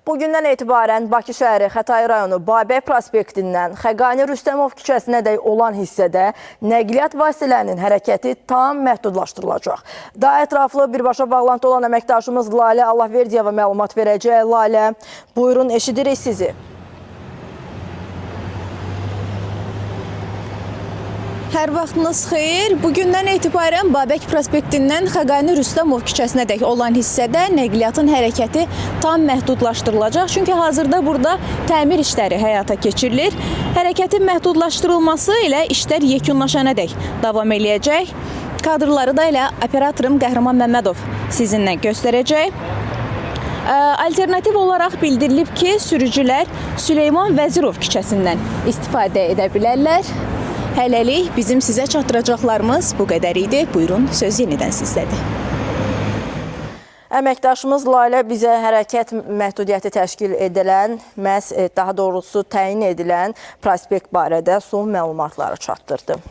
Bugündən etibarən Bakı şəhəri Xətai rayonu Babək prospektindən Xəqani Rüstəmov küçəsinədək olan hissədə nəqliyyat vasitələrinin hərəkəti tam məhdudlaşdırılacaq. Daha ətraflı birbaşa bağlantı olan əməkdaşımız Lalə Allahverdiyeva məlumat verəcək. Lalə, buyurun, eşidirik sizi. Hər vaxtınız xeyir. Bugündən etibarən Babək prospektindən Xəqani Rüstəmov küçəsinədək olan hissədə nəqliyyatın hərəkəti tam məhdudlaşdırılacaq. Çünki hazırda burada təmir işləri həyata keçirilir. Hərəkətin məhdudlaşdırılması ilə işlər yekunlaşanadək davam eləyəcək. Kadrları da elə operatorum Qəhrəman Məmmədov sizinlə göstərəcək. Alternativ olaraq bildirilib ki, sürücülər Süleyman Vəzirov küçəsindən istifadə edə bilərlər. Hələlik bizim sizə çatdıracaqlarımız bu qədər idi. Buyurun, söz yenidən sizdədir. Əməkdaşımız Lalə bizə hərəkət məhdudiyyəti təşkil edilən, məhz daha doğrusu təyin edilən prospekt barədə son məlumatları çatdırdı.